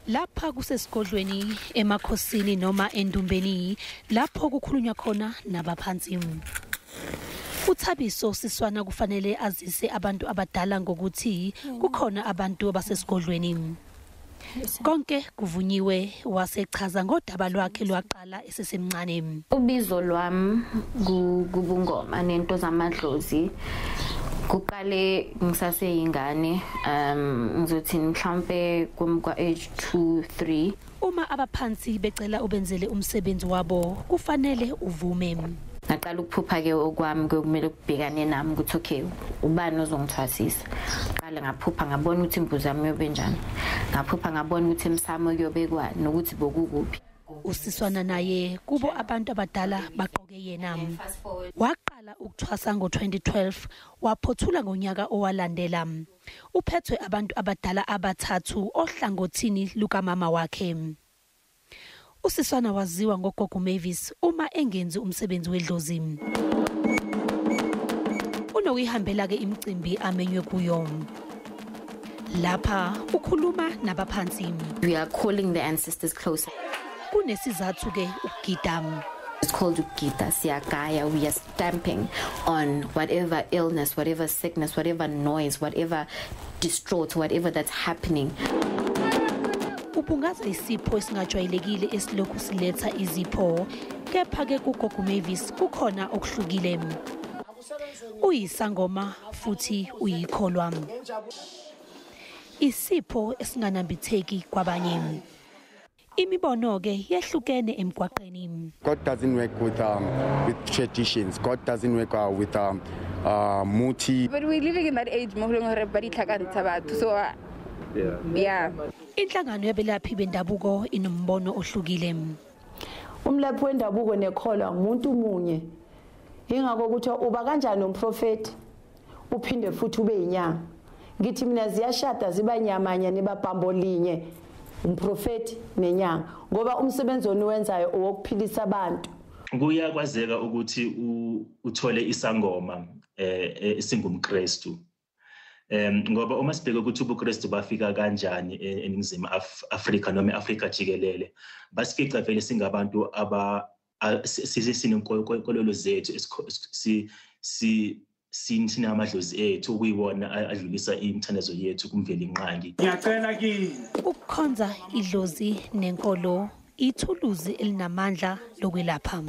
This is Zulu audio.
Lapha kusesigodlweni, emakhosini noma endumbeni, lapho kukhulunywa khona nabaphansi. UThabiso Siswana kufanele azise abantu abadala ngokuthi kukhona abantu abasesigodlweni. Konke kuvunyiwe, wasechaza ngodaba lwakhe lwaqala esesemncane. Ubizo lwami kubungoma nento zamadlozi kuqale ngisaseyingane, ngizothi mhlambe kwa age 2 3. Uma abaphansi becela ubenzele umsebenzi wabo, kufanele uvume. Ngaqala ukuphupha ke okwami kumele kubhekane nami ukuthi okay, ubani ozongithwasisa. Qala ngaphupha ngabona ukuthi imbuzi yami yobe njani, ngaphupha ngabona ukuthi emsamo kuyobekwa nokuthi bokukuphi. Usiswana naye kubo abantu abadala baqoke yena. Waqala ukuthwasa ngo-2012, waphothula ngonyaka owalandela. Uphethwe abantu abadala abathathu ohlangothini lukamama wakhe. Usiswana waziwa ngoGogo Mavis uma engenzi umsebenzi wedlozi. Unokuyihambela-ke imicimbi amenywe kuyo. Lapha ukhuluma nabaphansi. We are calling the ancestors closer. Kunesizathu-ke ukugida. It's called ukugida, siyagaya. We are stamping on whatever illness, whatever sickness, whatever noise, whatever distraught, whatever that's happening. Ubungaza isipho esingajwayelekile esilokhu siletha izipho, kepha-ke kuGogo Mavis kukhona okuhlukile. Uyisangoma futhi uyikholwa. Isipho esinganambitheki kwabanye. Imibono-ke yehlukene emgwaqeni. God doesn't work with traditions. God doesn't work with muti. But we're living in that age mo go leng gore ba ditlhakantsha batho, so yeah. Inhlangano yabelaphi bendabuko inombono ohlukile. Umlaphi wendabuko nekholwa umuntu munye. Ingakho kuthiwa uba kanjani umprofeti uphinde futhi ube yinyanga. Ngithi mina ziyashada, ziba nyamanye, nibabhambo linye, umprofeti nenyanga, ngoba umsebenzi oniwenzayo owokuphilisa abantu. Kuyakwazeka ukuthi uthole isangoma esingumKristu. Ngoba uma sibheka ukuthi ubuKristu bafika kanjani eNingizimu Afrika noma eAfrika jikelele, basifica vele singabantu aba sinenkolelo zethu, sinamadlozi ethu okuyiwona adlulisa imithandazo yethu kuMvelinqangi. Ngiyacela kini. Ukukhonza idlozi nenkolo ithuluzi elinamandla lokwelapha.